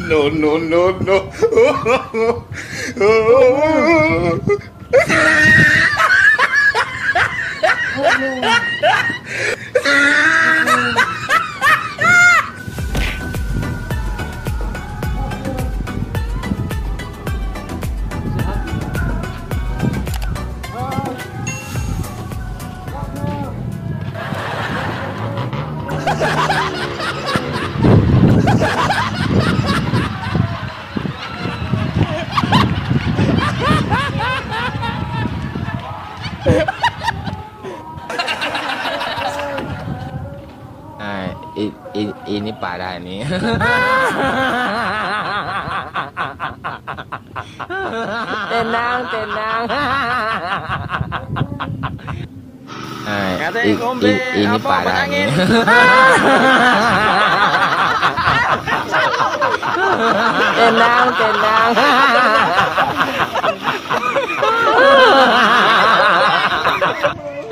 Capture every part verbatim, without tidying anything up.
No, no, no, no. Ah, i-, i-, ini parah ini. Tenang, tenang. Ah, i-, i-, ini parah ini. Tenang, tenang.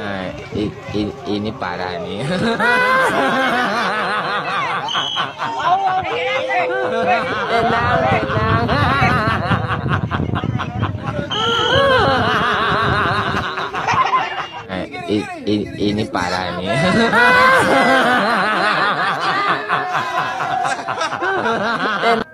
Ah, i-, i-, ini parah ini. Tenang, tenang. Eh, i-, i-, ini parah ini. Ten-,